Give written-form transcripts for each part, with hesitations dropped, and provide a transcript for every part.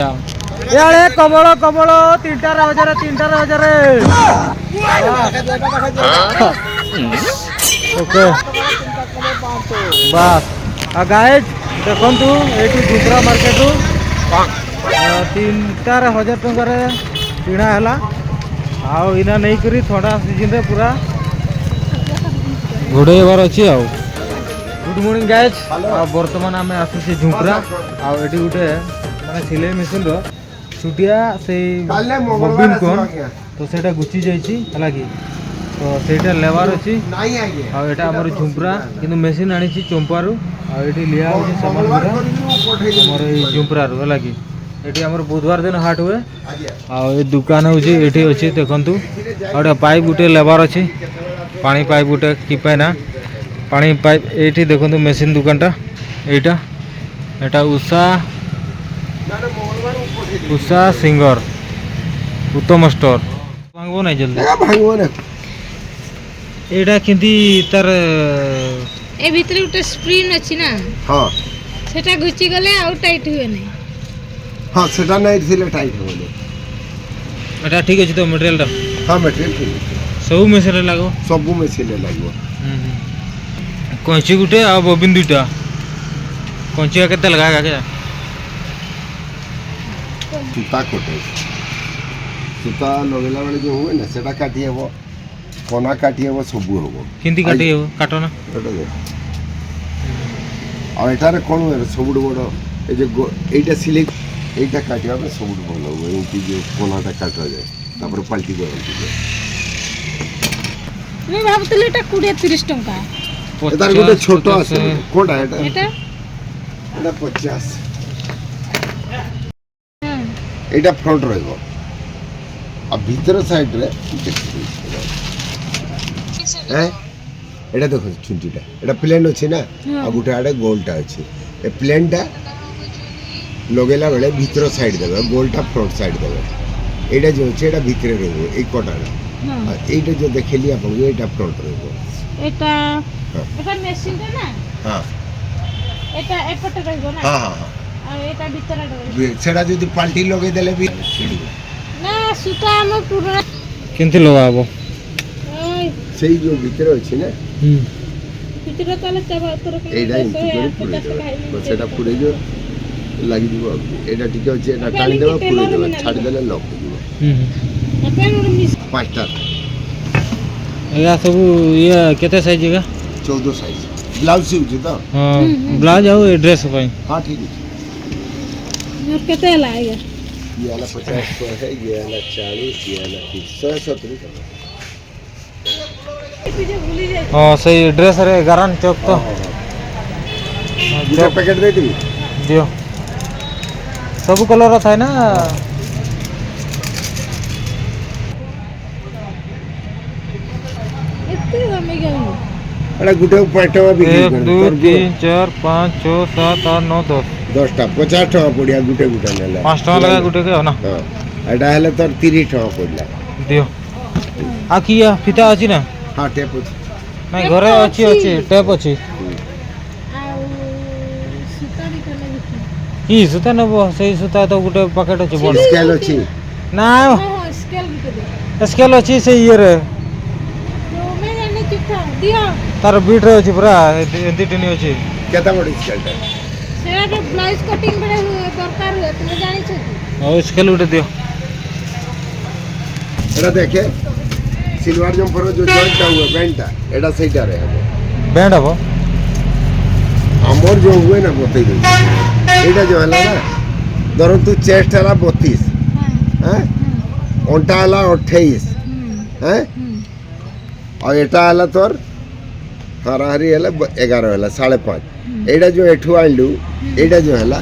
ଇଆଡ଼େ କବଳ କବଳ ତିନିଟାରେ ହଜାରେ, ତିନିଟାରେ ହଜାରେ। ଓକେ, ବାସ୍। ଆଉ ଗାଇଜ୍, ଦେଖନ୍ତୁ, ଏଇଠି ଝୁମ୍ପୁରା ମାର୍କେଟରୁ ତିନିଟାରେ 1000 ଟଙ୍କାରେ କିଣା ହେଲା। ଆଉ ଇନା ନେଇକରି ଥଣ୍ଡା ସିଜିନ୍ରେ ପୁରା ଘୋଡ଼େଇବାର ଅଛି। ଆଉ ଗୁଡ୍ ମର୍ଣ୍ଣିଂ ଗାଇଜ୍। ଆଉ ବର୍ତ୍ତମାନ ଆମେ ଆସିଛେ ଝୁମ୍ପୁରା। ଆଉ ଏଠି ଗୋଟେ ମାନେ ସିଲେଇ ମେସିନ୍ର ଛୋଟିଆ ସେଇ ବବିନ୍ କନ୍ ତ ସେଇଟା ଗୁଚି ଯାଇଛି, ହେଲା କି? ତ ସେଇଟା ଲେବାର ଅଛି। ଆଉ ଏଇଟା ଆମର ଝୁମ୍ପୁରା, କିନ୍ତୁ ମେସିନ୍ ଆଣିଛି ଚମ୍ପାରୁ। ଆଉ ଏଠି ଲିଆ ହେଉଛି ସାମାନ ଗୁଡ଼ା ଆମର ଏଇ ଝୁମ୍ପୁରାରୁ, ହେଲା କି? ଏଠି ଆମର ବୁଧବାର ଦିନ ହାଟ ହୁଏ। ଆଉ ଏ ଦୋକାନ ହେଉଛି ଏଠି ଅଛି, ଦେଖନ୍ତୁ। ଆଉ ଗୋଟେ ପାଇପ୍ ଗୋଟେ ଲେବାର ଅଛି, ପାଣି ପାଇପ୍ ଗୋଟେ। କି ପାଇଁ ନା ପାଣି ପାଇପ୍। ଏଇଠି ଦେଖନ୍ତୁ, ମେସିନ୍ ଦୋକାନଟା ଏଇଟା। ଏଟା ଉଷା, ଉଷା ସିଙ୍ଗର ଉତ୍ତମ ଷ୍ଟୋର। ଭାଙ୍ଗବ ନାଇଁ ଜଲ୍ଦି? ଭାଙ୍ଗିବ ନା। ଏଇଟା କେମିତି ତାର? ଏ ଭିତରେ ଗୋଟେ ସ୍ପ୍ରିଙ୍ଗ ଅଛି ନା? ହଁ। ସେଟା ଘୁଚି ଗଲେ ଆଉ ଟାଇଟ୍ ହୁଏ ନାହିଁ। ହଁ, ସେଟା ନାଇଁ ଥିଲେ ଟାଇଟ୍ ହେବନି। ଏଟା ଠିକ୍ ଅଛି ତ ମେଟେରିଆଲଟା? ହଁ, ମେଟେରିଆଲ ଠିକ୍ ଅଛି। ସବୁ ମେସିନ୍ରେ ଲାଗିବ? ସବୁ ମେସିନ୍ରେ ଲାଗିବ। କଞ୍ଚି ଗୋଟେ ଆଉ ବବିନ୍ ଦୁଇଟା। କଞ୍ଚିଆ କେତେ ଲଗା କାକା? ସୂତା କଟେ, ସୂତା ଲଗେଇଲା ବେଳେ ଯେଉଁ ହୁଏ ନା, ସେଟା କାଟି ହେବ, କନା କାଟି ହେବ, ସବୁ ହେବ। କେମିତି କାଟି ହେବ? କାଟ ନା। ଏଟା ଦେଖ। ଆଉ ଏଟାରେ କ'ଣ ହୁଏ, ସବୁଠୁ ବଡ଼ ଏ ଯେ ଏଇଟା ସିଲେଇ, ଏଇଟା କାଟିବା ପାଇଁ ସବୁଠୁ ଭଲ ହୁଏ। ଏମିତି ଯେଉଁ କନାଟା କାଟାଯାଏ, ତାପରେ ପାଲ୍ଟି କରନ୍ତି ଯେ। ମୁଁ ଭାବୁଥିଲି ଏଟା 20-30 ଟଙ୍କା। ତାର ଗୋଟେ ଛୋଟ ଆସେ। କୋଉଟା ଏଟା? ଏଟା। ଏଟା 50। ଏଇଟା ଫ୍ରଣ୍ଟ ରହିବ ଆଉ ଭିତର ସାଇଡ୍ରେ। ଏଇଟା ଦେଖ, ଛୁଞ୍ଚିଟା ଏଇଟା ପ୍ଲେନ୍ ଅଛି ନା? ଆଉ ଗୋଟେ ଆଡ଼େ ଗୋଲଟା ଅଛି। ଏ ପ୍ଲେନ୍ଟା ଲଗେଇଲା ବେଳେ ଭିତର ସାଇଡ୍ ଦେବେ, ଗୋଲଟା ଫ୍ରଣ୍ଟ ସାଇଡ୍ ଦେବେ। ଏଇଟା ଯେଉଁ ଅଛି, ଏଇଟା ଭିତରେ ରହିବ, ଏଇ କଟାଟା। ଆଉ ଏଇଟା ଯେଉଁ ଦେଖେଇଲି ଆପଣଙ୍କୁ, ଏଇଟା ଫ୍ରଣ୍ଟ ରହିବ। ଏଟା ହଁ। ଏଟା ମେସିନଟା ନା? ହଁ। ଏଟା ଏପଟେ ରହିବ ନା? ହଁ। ଆଉ ଏଟା ଭିତରେ ରହିବ। ସେଟା ଯଦି ପାଲ୍ଟି ଲଗେଇଦେଲେ ବି ଛିଡ଼ିବ। ନା, ସୂତା ଆମ ପୁରୁଣା। କେମିତି ଲଗା ହବ? ଏଇ, ସେଇ ଯେଉଁ ଭିତରେ ଅଛି ନା। ଭିତରେ ତାହେଲେ ତୋର ଏଇଟା ଏମିତି କରି ପୁରେଇ ଦେବେ, ସେଟା ପୁରେଇ ଦେବେ, ଲାଗିଯିବ। ଆଉ ଏଇଟା ଟିକେ ଅଛି, ଏଇଟା ଟାଣିଦେବେ, ପୁରେଇ ଦେବେ, ଛାଡ଼ିଦେଲେ ଲକ୍ ହେଇଯିବ। ପାଞ୍ଚଟା। ଏଇଟା ସବୁ ଇଏ କେତେ ସାଇଜ୍ ଏଗା? 14 ସାଇଜ୍। ବ୍ଲାଉଜ ସିଉଛି ତ? ହଁ, ବ୍ଲାଉଜ ଆଉ ଏ ଡ୍ରେସ୍ ପାଇଁ। ହଁ, ଠିକ୍ ଅଛି। କେତେ ହେଲା ଆଜ୍ଞା? ଇଏ ହେଲା 50, 100, ଇଏ ହେଲା 40, ଇଏ ହେଲା 30, 170 ଟଙ୍କା। ହଁ, ସେଇ ଡ୍ରେସ୍ରେ ଗାରାନ ଚକ୍ ତ। ଗୋଟେ ପ୍ୟାକେଟ୍ ଦେଇଦେବି? ଦିଅ। ସବୁ କଲର୍ ଥାଏ ନା? ଏତେ ଦାମିକା? ଏଟା ଗୋଟେ 5 ଟଙ୍କା ବିକ୍ରି। 1, 2, 3, 4, 5, 6, 7, 8, 9, 10। 10ଟା 50 ଟଙ୍କା ପଡ଼ିଆ ଗୋଟେ ଗୋଟେ ନେଲେ। 5 ଟଙ୍କା ଲେଖା ଗୋଟେ ଆଉ ନା? ହଁ, ଏଇଟା ହେଲେ ତୋର 30 ଟଙ୍କା ପଡ଼ିଲା। ଦିଅ। ଆଉ କି ଫିତା ଅଛି ନା? ହଁ, ଟେପ୍ ଅଛି। ନାଇଁ, ଘରେ ଅଛି, ଅଛି, ଟେପ୍ ଅଛି। ଆଉ ସୂତା ବି କଲେ ବିକି। କି ସୂତା ନେବ? ସେଇ ସୂତା ତ ଗୋଟେ ପ୍ୟାକେଟ୍ ଅଛି ବଡ଼। ସ୍କେଲ୍ ଅଛି? ନା। ହଁ, ସ୍କେଲ୍ ଗୋଟେ ଦେ। ସ୍କେଲ୍ ଅଛି ସେଇ ଇଏରେ। ତୁମେ ଜାଣି ଚୁପ୍ ଥାଅ, ଦିଅ। ତାର ବିଟ୍ରେ ଅଛି ପୁରା, ଏମିତି ଟିନି ଅଛି। କେତେ ବଡ଼ ସ୍କେଲ୍ଟା? ସେଟା ବ୍ଲାଉଜ କଟିଂ ବେଳେ ହୁଏ, ଦରକାର ହୁଏ, ତୁମେ ଜାଣିଛ କି? ହଉ, ସ୍କେଲ୍ ଗୋଟେ ଦିଅ। ଏଟା ଦେଖେ, ସିଲୱାର ଜମ୍ପର ଯେଉଁ ଜଏଣ୍ଟଟା ହୁଏ, ବ୍ୟାଣ୍ଡଟା, ଏଟା ସେଇଟାରେ ହେବ। ବ୍ୟାଣ୍ଡ ହବ? ଆମର ଯେଉଁ ହୁଏ ନା, ବତେଇ ଦେଉଛି। ଏଇଟା ଯେଉଁ ହେଲା ନା, ଧରନ୍ତୁ ଚେଷ୍ଟ ହେଲା 32, ହଁ, ଅଣ୍ଟା ହେଲା 28, ହଁ, ଆଉ ଏଟା ହେଲା ତୋର ହାରାହାରି ହେଲେ 11 ହେଲା, 5.5। ଏଇଟା ଯେଉଁ ଏଠୁ ଆଣିଲୁ, ଏଇଟା ଯେଉଁ ହେଲା,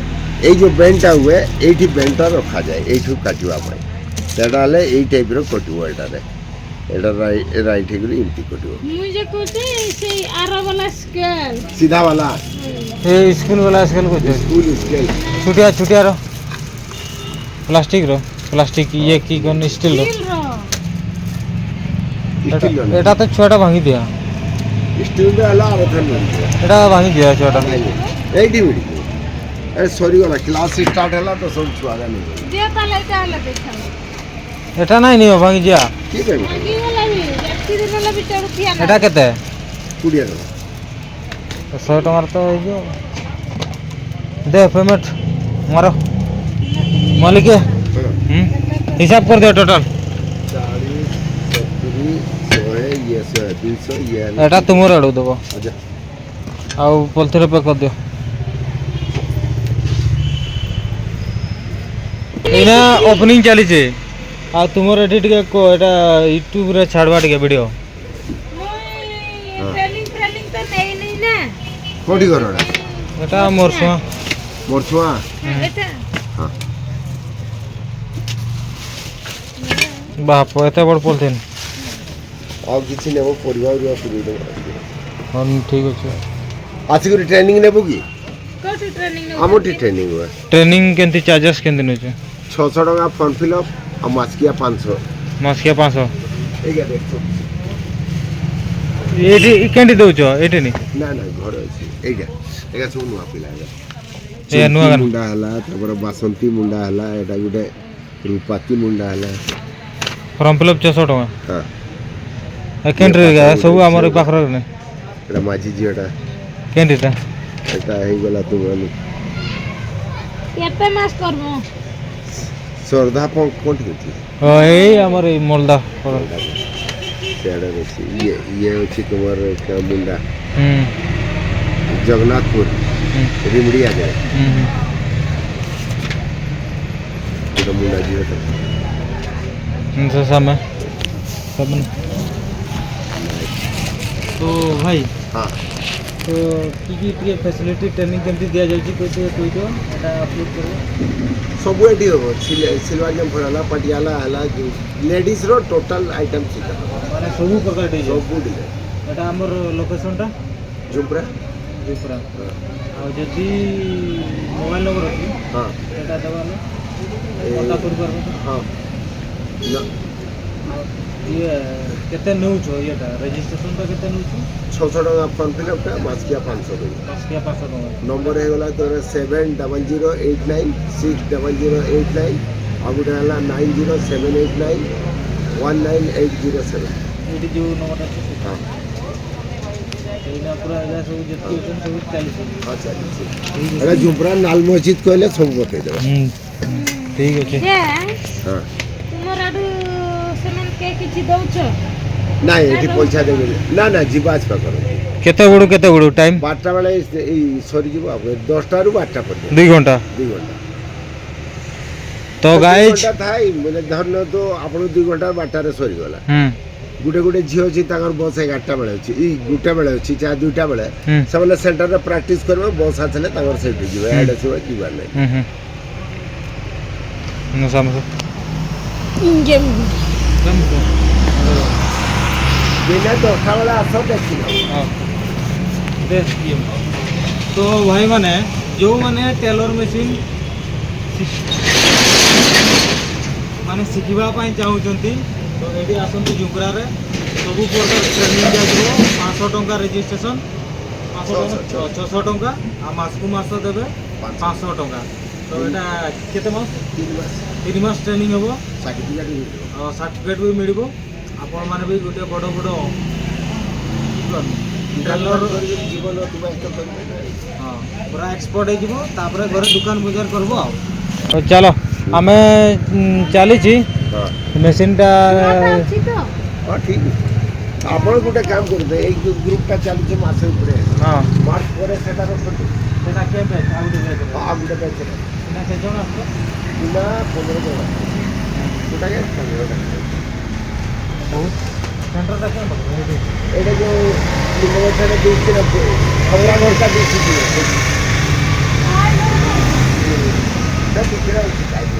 ଏଇ ଯେଉଁ ବେଣ୍ଡଟା ହୁଏ, ଏଇଠି ବେଣ୍ଡଟା ରଖାଯାଏ ଏଇଠୁ କାଟିବା ପାଇଁ। ସେଟା ହେଲେ ଏଇ ଟାଇପ୍ର କଟିବ ଏଟାରେ। ଏଇଟା ରାଇଟ୍ ହେଇକରି ଏମିତି କଟିବ। ମୁଁ ଯେ କହୁଛି ସେଇ ଆର ବାଲା ସ୍କେଲ୍। ସିଧା ବାଲା। ଏ ସ୍କୁଲ ବାଲା ସ୍କେଲ୍ କହୁଛ? School scale. ଛୋଟିଆ ଛୋଟିଆର ପ୍ଲାଷ୍ଟିକର, ପ୍ଲାଷ୍ଟିକ ଇଏ କି କଣ, ଷ୍ଟିଲର। ଷ୍ଟିଲ୍ର। ଷ୍ଟିଲ୍। ଏଟା ତ ଛୁଆଟା ଭାଙ୍ଗି ଦିଆ। ଷ୍ଟିଲ୍ର ହେଲା ଆର ଥର ମିଳିଯିବ। ଏଟା ଭାଙ୍ଗି ଦିଆ ଛୁଆଟା। ଏଇଠି ମିଳିଯିବ। ଏ ସରିଗଲା, କ୍ଲାସ୍ ଷ୍ଟାର୍ଟ ହେଲା ତ ସବୁ ଛୁଆରା ନେଇଗଲେ। ଦିଅ ତାହେଲେ, ଏଇଟା ହେଲେ ଦେଖାଅ। ଏଟା ନାଇଁ ନିଅ, ଭାଙ୍ଗି ଯିଆ। କି ପାଇଁ? ଭାଙ୍ଗିଗଲା ବି, ଯେତିକି ଦିନ ହେଲେ ବି ଚଳୁଥିଆ ନା। ଏଟା କେତେ? 20 ଟଙ୍କା। 100 ଟଙ୍କାର ତ ହେଇଯିବ। ଦେ, ପେମେଣ୍ଟ ମାର ମାଲିକ। ହଁ। ହୁଁ, ହିସାବ କରିଦିଅ ଟୋଟାଲ। 40, 70, 100, ଇଏ 100, 200, ଇଏ ହେଲା। ଏଟା ତୁମର ଆଡ଼ୁ ଦେବ। ଆଚ୍ଛା। ଆଉ ପଲିଥିରେ ପ୍ୟାକ୍ କରିଦିଅ। ଏଇନା ଓପନିଂ ଚାଲିছে। ଆଉ ତୁମର ଏଠି ଟିକେ ଏଟା ୟୁଟ୍ୟୁବରେ ଛାଡ଼ବା ଟିକେ ଭିଡ଼ିଓ। ମୁଇଁ ଟ୍ରେନିଂ ଫ୍ରେନିଂ ତ ନେଇନି ନା। କୋଉଠି ଘରଟା? ଏଟା ମୋର ଛୁଆ। ମୋର ଛୁଆ। ଏଟା। ହଁ। ବାପ, ଏତେ ବଡ଼ ପଲିଥିନ୍! ଆଉ କିଛି ନେବ? ପରିବା ପରିବା ପୁରେଇ ଦେବ। ହଁ, ଠିକ୍ ଅଛି। ଆସିକରି ଟ୍ରେନିଂ ନେବୁ କି? କୋଉଠି ଟ୍ରେନିଂ? ଆମଠି ଟ୍ରେନିଂ ହୁଏ। ଟ୍ରେନିଂ କେମିତି, ଚାର୍ଜେସ୍ କେମିତି ନେଉଛ? 600 ଟଙ୍କା ଫର୍ମ ଫିଲ୍ଅପ୍, ଆଉ ମାସିକିଆ 500। ମାସିକିଆ 500? ଏଇଟା ଦେଖ। ଏଇଠି କେନ୍ତି ଦେଉଛ, ଏଇଠି ନି? ନା ନା, ଘରେ ଅଛି। ଏଇଟା ଏଇଟା ସବୁ ନୂଆ ପିଲା ଏଇଟା। ଏଇଆ ନୂଆ ଚୁମକି ଗାଁ। ମୁଣ୍ଡା ହେଲା, ତାପରେ ବାସନ୍ତୀ ମୁଣ୍ଡା ହେଲା, ଏଇଟା ଗୋଟେ ରୂପାତି ମୁଣ୍ଡା ହେଲା। ଫର୍ମ ଫିଲ୍ଅପ୍ 600 ଟଙ୍କା? ହଁ। କେଣ୍ଟିରେ ସବୁ ଆମର ଏ ପାଖରେ ନି? ଏଇଟା ମାଝି ଝିଅଟା। କେଣ୍ଟିଟା? ଏଟା ହେଇଗଲା ତୁମର। କେତେ ମାସ କରମୁ? ଶ୍ରଦ୍ଧା କୋଉଠି ଅଛି? ହଁ, ଏଇ ଆମର ଏଇ ମଲଦା। ସିଆଡ଼େ ଅଛି। ଇଏ ଇଏ ଅଛି ତୁମର ମୁଣ୍ଡା। ଜଗନ୍ନାଥପୁର। ରିମଡ଼ିଆ ଯାଏ। ଗୋଟେ ମୁଣ୍ଡା ଝିଅଟା। ସେ ସାମେ सब ତ ଭାଇ। ହଁ। ତ କି କି ଟିକେ ଫ୍ୟାସିଲିଟି, ଟ୍ରେନିଂ କେମିତି ଦିଆଯାଉଛି ଟିକେ କହିଦିଅ, ଏଟା ଅପଲୋଡ଼ କରିବ। ସବୁ ଏଠି ହେବ। ସିଲୱାର ଜମ୍ପର ହେଲା, ପଟିଆଲା ହେଲା, ଲେଡ଼ିଜ୍ର ଟୋଟାଲ୍ ଆଇଟମ୍ ଶିଖା। ମାନେ ସବୁ ପ୍ରକାର ଡିଜାଇନ୍? ସବୁ ଡିଜାଇନ୍। ଏଟା ଆମର ଲୋକେସନଟା? ଝୁମ୍ପୁରା। ଝୁମ୍ପୁରା। ଆଉ ଯଦି ମୋବାଇଲ ନମ୍ବର ଅଛି? ହଁ। ସେଟା ଦେବା ଆମେ, କଣ୍ଟାକ୍ଟ କରିପାରିବ ତ? ହଁ। ଆଉ ଇଏ କେତେ ନେଉଛ, ଇଏଟା ରେଜିଷ୍ଟ୍ରେସନଟା କେତେ ନେଉଛ? 600 ଟଙ୍କା ଫର୍ମ ଫିଲ୍ଅପ୍ଟା, ମାସିକିଆ 500 ଟଙ୍କା। ମାସିକିଆ 500 ଟଙ୍କା। ନମ୍ବର ହେଇଗଲା ତୋର 7008960089, ଆଉ ଗୋଟେ ହେଲା 9078919807। ଏଇଠି ଯେଉଁ ନମ୍ବରଟା ଅଛି ସେଟା? ହଁ। ଏଇନା ପୁରା ଏଇଟା ସବୁ ଯେତିକି ଅଛନ୍ତି ସବୁ ଚାଲିଛି? ହଁ, ଚାଲିଛି। ଠିକ୍ ଏଟା ଅଛି। ଝୁମ୍ପୁରା ନାଲ ମସଜିଦ୍ କହିଲେ ସବୁ ବତେଇଦେବେ। ହୁଁ, ଠିକ୍ ଅଛି। ଯେ ହଁ। ତୁମର ଆଡୁ ସେମାନେ କେ କିଛି ଦଉଛ? ନାଇଁ, ଏଠି ପଇସା ଦେବେନି। ନା ନା, ଯିବା ଆସିବା କରନ୍ତି। କେତେ ବେଳୁ କେତେ ବେଳୁ ଟାଇମ୍? 12ଟା ବେଳେ ଏଇ ସରିଯିବ, ଆଉ 10ଟାରୁ 12ଟା ପର୍ଯ୍ୟନ୍ତ। 2 ଘଣ୍ଟା? 2 ଘଣ୍ଟା। ତ ଗାଇଜ୍ 2 ଘଣ୍ଟା ଥାଏ। ମାନେ ଧରିନିଅନ୍ତୁ ଆପଣ 2 ଘଣ୍ଟା, 12ଟାରେ ସରିଗଲା। ଗୋଟେ ଗୋଟେ ଝିଅ ଅଛି, ତାଙ୍କର ବସ୍ 11ଟା ବେଳେ ଅଛି, ଏଇ 1ଟା ବେଳେ ଅଛି, ଚାହା 2ଟା ବେଳେ। ସେମାନେ ସେଣ୍ଟରରେ ପ୍ରାକ୍ଟିସ୍ କରିବେ, ବସ୍ ଆସିଲେ ତାଙ୍କର ସେଇଠି ଯିବେ। ଏଆଡ଼େ ଆସିବ ଯିବାର ନାହିଁ। ହୁଁ ହୁଁ ହୁଁ ଗେମ୍। ଦିନେ 10ଟା ବେଳେ ଆସ, ଦେଖିବ। ତ ଭାଇମାନେ, ଯେଉଁମାନେ ଟେଲର ମେସିନ୍ ମାନେ ଶିଖିବା ପାଇଁ ଚାହୁଁଛନ୍ତି, ତ ଏଠି ଆସନ୍ତୁ। ଝୁମ୍ପୁରାରେ ସବୁ ପ୍ରକାର ଟ୍ରେନିଂ ଦିଆଯିବ। 500 ଟଙ୍କା ରେଜିଷ୍ଟ୍ରେସନ୍, 500 ଟଙ୍କା, 600 ଟଙ୍କା, ଆଉ ମାସକୁ ମାସ ଦେବେ 500 ଟଙ୍କା। ତ ଏଇଟା କେତେ ମାସ? 3 ମାସ। 3 ମାସ ଟ୍ରେନିଂ ହେବ। ସାର୍ଟିଫିକେଟ୍ ମିଳିବ। ସାର୍ଟିଫିକେଟ୍ ବି ମିଳିବ। ଆପଣମାନେ ବି ଗୋଟେ ବଡ଼ ବଡ଼ ଟେଲର ଜୀବନ ଅତିବାହିତ କରିବେ। ହଁ, ପୁରା ଏକ୍ସପର୍ଟ ହେଇଯିବ। ତାପରେ ଘରେ ଦୋକାନ ବଜାର କରିବ। ଆଉ ଚାଲ, ଆମେ ଚାଲିଛି। ମେସିନ୍ଟା। ଅଛି ତ? ହଁ, ଠିକ୍ ଅଛି। ଆପଣ ଗୋଟେ କାମ କରିବେ, ଏଇ ଯୋଉ ଗ୍ରୁପଟା ଚାଲୁଛି ମାସେ ଉପରେ, ମାର୍ଚ୍ଚ ପରେ ସେଟା ରଖନ୍ତୁ। ସେଟା କେ ବ୍ୟାଚ୍? ଆଉ ଗୋଟେ ବ୍ୟାଚ୍? ଆଉ ଗୋଟେ ବ୍ୟାଚ୍। ସେଟା କେତେ ଜଣ ଆସିବ? ପିଲା 15 ଜଣ, ଗୋଟାକେ 15ଟା। ବହୁତ ସେଣ୍ଟରଟା କେଉଁ ପାଖରେ ଏଇଠି? ଏଇଟା ଯୋଉ ନିମ ଗଛଟା ଦିଶୁଛି ନା, ଖବରା ଘରଟା ଦିଶୁଛି, ସେଟା ଟିକେ ଅଛି ଟାଇମ୍।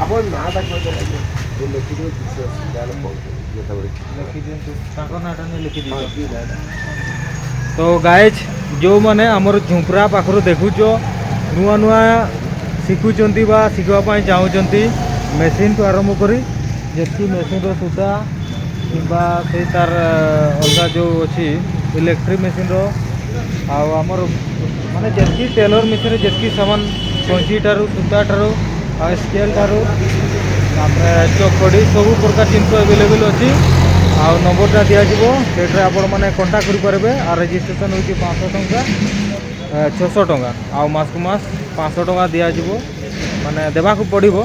ଆପଣ ନାଁଟା କହିଦେଲେ ଆଜ୍ଞା, ମୁଁ ଲେଖିଦେବି। କିଛି ଅସୁବିଧା ହେଲେ ଫୋନ୍ କରିବି ଯେତେବେଳେ। ଲେଖିଦିଅନ୍ତୁ, ତାଙ୍କ ନାଁଟା ନେଇ ଲେଖିଦିଅନ୍ତୁ। କି ନାଁଟା? ତ ଗାଇଜ୍, ଯେଉଁମାନେ ଆମର ଝୁମ୍ପୁରା ପାଖରୁ ଦେଖୁଛ, ନୂଆ ନୂଆ ଶିଖୁଛନ୍ତି ବା ଶିଖିବା ପାଇଁ ଚାହୁଁଛନ୍ତି, ମେସିନ୍ଠୁ ଆରମ୍ଭ କରି ଯେତିକି ମେସିନ୍ର ସୂତା କିମ୍ବା ସେଇ ତାର ଅଲଗା ଯେଉଁ ଅଛି ଇଲେକ୍ଟ୍ରିକ୍ ମେସିନ୍ର, ଆଉ ଆମର ମାନେ ଯେତିକି ଟେଲର ମେସିନ୍ରେ ଯେତିକି ସାମାନ, କଇଁଚି ଠାରୁ, ସୂତା ଠାରୁ, ଆଉ ସ୍କେଲ୍ ଠାରୁ, ତାପରେ ଚକଡ଼ି, ସବୁ ପ୍ରକାର ଜିନିଷ ଆଭେଲେବଲ୍ ଅଛି। ଆଉ ନମ୍ବରଟା ଦିଆଯିବ, ସେଇଥିରେ ଆପଣମାନେ କଣ୍ଟାକ୍ଟ କରିପାରିବେ। ଆଉ ରେଜିଷ୍ଟ୍ରେସନ୍ ହେଉଛି 500 ଟଙ୍କା, 600 ଟଙ୍କା, ଆଉ ମାସକୁ ମାସ 500 ଟଙ୍କା ଦିଆଯିବ, ମାନେ ଦେବାକୁ ପଡ଼ିବ।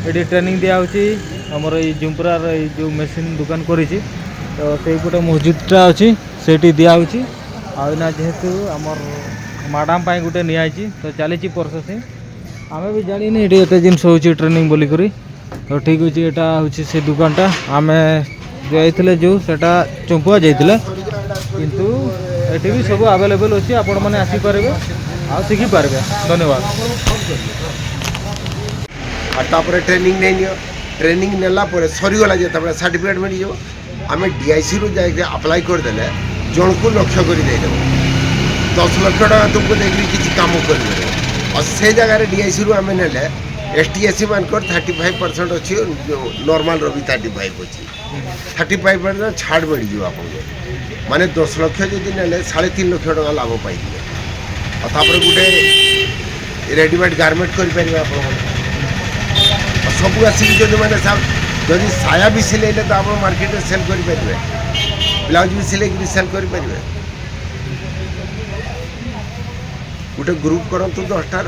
ଏଠି ଟ୍ରେନିଂ ଦିଆହେଉଛି ଆମର ଏଇ ଝୁମ୍ପୁରାର ଏଇ ଯେଉଁ ମେସିନ୍ ଦୋକାନ କରିଛି, ତ ସେଇପଟେ ମସଜିଦଟା ଅଛି, ସେଇଠି ଦିଆହେଉଛି। ଆଉ ଏଇନା ଯେହେତୁ ଆମର ମ୍ୟାଡ଼ାମ୍ ପାଇଁ ଗୋଟେ ନିଆହେଇଛି, ତ ଚାଲିଛି ପ୍ରୋସେସିଂ। ଆମେ ବି ଜାଣିନି ଏଠି ଏତେ ଜିନିଷ ହେଉଛି ଟ୍ରେନିଂ ବୋଲିକରି। ତ ଠିକ୍ ଅଛି, ଏଇଟା ହେଉଛି ସେ ଦୋକାନଟା। ଆମେ ଯାଇଥିଲେ ଯେଉଁ ସେଟା ଚମ୍ପୁଆ ଯାଇଥିଲେ, କିନ୍ତୁ ଏଠି ବି ସବୁ ଆଭେଲେବଲ୍ ଅଛି। ଆପଣମାନେ ଆସିପାରିବେ ଆଉ ଶିଖିପାରିବେ। ଧନ୍ୟବାଦ। ଆଉ ତାପରେ ଟ୍ରେନିଂ ନେଇନିଅ। ଟ୍ରେନିଂ ନେଲା ପରେ ସରିଗଲା ଯେତେବେଳେ, ସାର୍ଟିଫିକେଟ୍ ମିଳିଯିବ। ଆମେ ଡିଆଇସିରୁ ଯାଇକି ଆପ୍ଲାଏ କରିଦେଲେ ଜଣକୁ ଲକ୍ଷ କରି ଦେଇଦେବ। 10 ଲକ୍ଷ ଟଙ୍କା ତୁମକୁ ଦେଇକରି କିଛି କାମ କରିପାରିବ। ଆଉ ସେ ଜାଗାରେ ଡିଆଇସିରୁ ଆମେ ନେଲେ ଏସ୍ ଟି ଏସ୍ ସି ମାନଙ୍କର 35% ଅଛି, ନର୍ମାଲର ବି 35 ଅଛି। 35% ଛାଡ଼ ମିଳିଯିବ ଆପଣଙ୍କୁ। ମାନେ 10 ଲକ୍ଷ ଯଦି ନେଲେ 3.5 ଲକ୍ଷ ଟଙ୍କା ଲାଭ ପାଇଯିବେ। ଆଉ ତାପରେ ଗୋଟେ ରେଡ଼ିମେଡ଼ ଗାର୍ମେଣ୍ଟ କରିପାରିବେ ଆପଣମାନେ। ଆଉ ସବୁ ଆସିକି ମାନେ ଯଦି ସାୟା ବି ସିଲେଇଲେ ତ ଆପଣ ମାର୍କେଟରେ ସେଲ୍ କରିପାରିବେ, ବ୍ଲାଉଜ୍ ବି ସିଲେଇକିରି ସେଲ୍ କରିପାରିବେ। ଗୋଟେ ଗ୍ରୁପ୍ କରନ୍ତୁ 10ଟାର,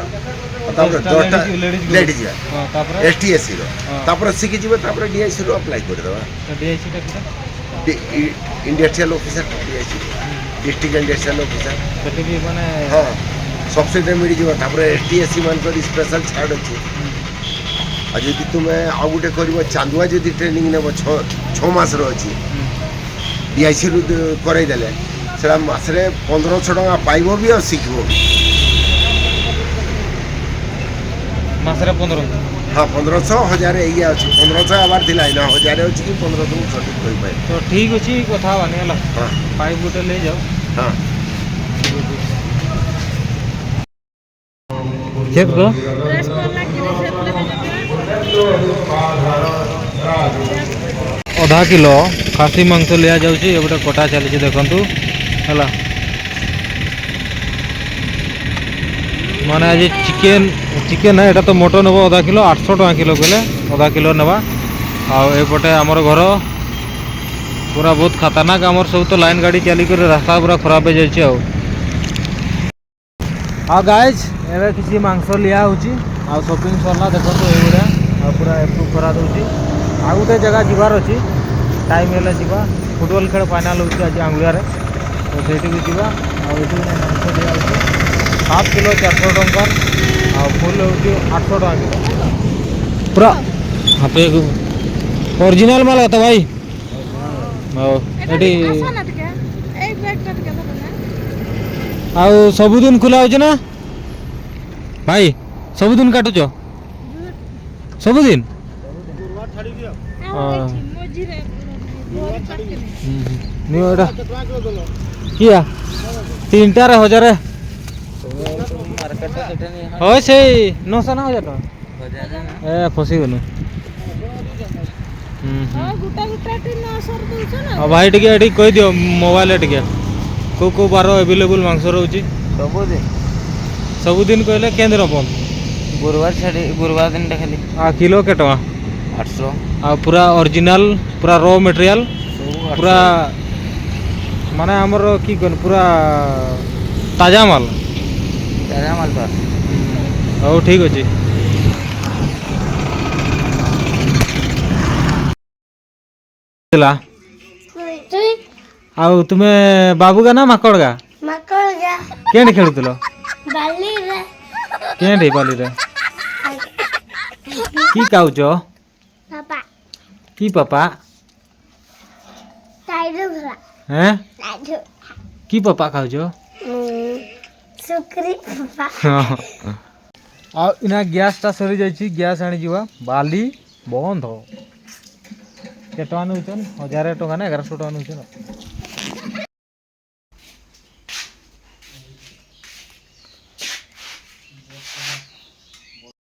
ଆଉ ତାପରେ 10ଟା 10ଟା ladies group। Ladies. ହଁ, ତାପରେ? ଏସ୍ ଟି ଏସ୍ ସିର। ତାପରେ ଶିଖିଯିବେ, ତାପରେ ଡିଆଇସିରୁ ଆପ୍ଲାଏ କରିଦେବା। ଡିଆଇସିଟା କେଟା? Industrial officer, DIC, district industrial officer. ସେଠି ବି ମାନେ? ହଁ, ସବସିଡ଼ି ମିଳିଯିବ। ତାପରେ ଏସ୍ ଟି ଏସ୍ ସି ମାନଙ୍କର ସ୍ପେଶାଲ ଛାଡ଼ ଅଛି। ଆଉ ଯଦି ତୁମେ ଆଉ ଗୋଟେ କରିବ, ଚାନ୍ଦୁଆ ଯଦି ଟ୍ରେନିଂ ନେବ, 6 ମାସର ଅଛି, ଡିଆଇସିରୁ କରେଇଦେଲେ ସେଟା ମାସରେ 1500 ଟଙ୍କା ପାଇବ ବି ଆଉ ଶିଖିବ ବି। ମାସରେ 15? ହଁ, 1500, 1000 ଏଇଆ ଅଛି। 1500 ହେବାର ଥିଲା, ଏଇନା 1000 ଅଛି କି 1500, ମୁଁ ସଠିକ୍ କହିପାରିବି। ତ ଠିକ୍ ଅଛି, କଥା ହେବାନି ହେଲା। ହଁ। ପାଇପ୍ ଗୋଟେ ନେଇଯାଅ। ହଁ। ଚେକ୍ କର। ଡ୍ରେସ୍ କଲା କିରି ସେପଟେ। ଅଧା କିଲୋ ଖାସି ମାଂସ ଲିଆଯାଉଛି। ଏପଟେ କଟା ଚାଲିଛି, ଦେଖନ୍ତୁ। ହେଲା, ମାନେ ଆଜି ଚିକେନ୍, ଚିକେନ୍ ଏଇଟା ତ ମଟନ୍ ହେବ। ଅଧା କିଲୋ 800 ଟଙ୍କା କିଲୋ କହିଲେ, ଅଧା କିଲୋ ନେବା। ଆଉ ଏପଟେ ଆମର ଘର ପୁରା ବହୁତ ଖତରନାକ। ଆମର ସବୁ ତ ଲାଇନ୍ ଗାଡ଼ି ଚାଲିକରି ରାସ୍ତା ପୁରା ଖରାପ ହେଇଯାଇଛି। ଆଉ ଗାଇଜ୍, ଏବେ କିଛି ମାଂସ ଲିଆ ହେଉଛି ଆଉ ସପିଂ ସରିଲା। ଦେଖନ୍ତୁ ଏଇଭଳିଆ, ଆଉ ପୁରା ଏପ୍ରୁଭ୍ କରାଦେଉଛି। ଆଉ ଗୋଟେ ଜାଗା ଯିବାର ଅଛି, ଟାଇମ୍ ହେଲେ ଯିବା। ଫୁଟବଲ ଖେଳ ଫାଇନାଲ୍ ହେଉଛି ଆଜି ଆଙ୍ଗୁଳିଆରେ, ତ ସେଇଠିକୁ ଯିବା। ଆଉ ଏଠି ମାଂସ ଦିଆହେଉଛି ହାଫ୍ କିଲୋ 400 ଟଙ୍କା, ଆଉ ଫୁଲ୍ ହେଉଛି 800 ଟଙ୍କା କିଲୋ। ପୁରା ହାପେ ଅରିଜିନାଲ୍ ମାଲ କଥା ଭାଇ। ହଉ, ଏଠି ଆସ ନା ଟିକେ, ଏଇ ବ୍ୟାଗଟା ଟିକେ ଧର ନା। ଆଉ ସବୁଦିନ ଖୋଲା ହେଉଛି ନା ଭାଇ? ସବୁଦିନ କାଟୁଛ? ସବୁଦିନ? ଆଉ ଏଠି ମଝିରେ ଘର ପାଖରେ। ନିଅ ଏଇଟା କିଆ ତିନିଟାରେ ହଜାରେ। ହଁ, ସେଇ 900 ନା 1000 ଟଙ୍କା ଏ ଫସିଗଲୁ। ହୁଁ ହୁଁ ହଁ, ଗୋଟା ଗୋଟା ଟି 900 ଦଉଛ ନା? ଆଉ ଭାଇ, ଟିକେ ଏଠି କହିଦିଅ ମୋବାଇଲରେ ଟିକେ, କେଉଁ କେଉଁ ବାର ଆଭେଲେବୁଲ୍ ମାଂସ ରହୁଛି? ସବୁଦିନ। ସବୁଦିନ କହିଲେ କେଉଁ ଦିନ ବନ୍ଦ? ଗୁରୁବାର ଛାଡ଼ି, ଗୁରୁବାର ଦିନଟା ଖାଲି। ଆଉ କିଲୋ କେତେ ଟଙ୍କା? 800। ଆଉ ପୁରା ଅରିଜିନାଲ୍, ପୁରା ର ମେଟେରିଆଲ୍? ସବୁ। ପୁରା ମାନେ ଆମର କି କହନି, ପୁରା ତାଜା ମାଲ। ତାଜା ମାଲ ତ। ହଉ, ଠିକ୍ ଅଛି। ଥିଲା। ଆଉ ତୁମେ ବାବୁଗା ନା ମାକଡ଼ଗା? ମାକଡ଼ଗା। କେଁଠି ଖେଳୁଥିଲ? ବାଲିରେ। କେଁଠି ବାଲିରେ? କି ଖାଉଛ? ପାପା। କି ପାପା? ଲାଡୁ ଘରା। ହେଁ? ଲାଡୁ। କି ପାପା ଖାଉଛ? ସୁକ୍ରି ପାପା। ଆଉ ଇନା ଗ୍ୟାସଟା ସରିଯାଇଛି, ଗ୍ୟାସ୍ ଆଣିଯିବା। ବାଲି ବନ୍ଦ। କେତେ ଟଙ୍କା ନେଉଛନ୍? 1000 ଟଙ୍କା ନା 1100 ଟଙ୍କା ନେଉଛନ୍?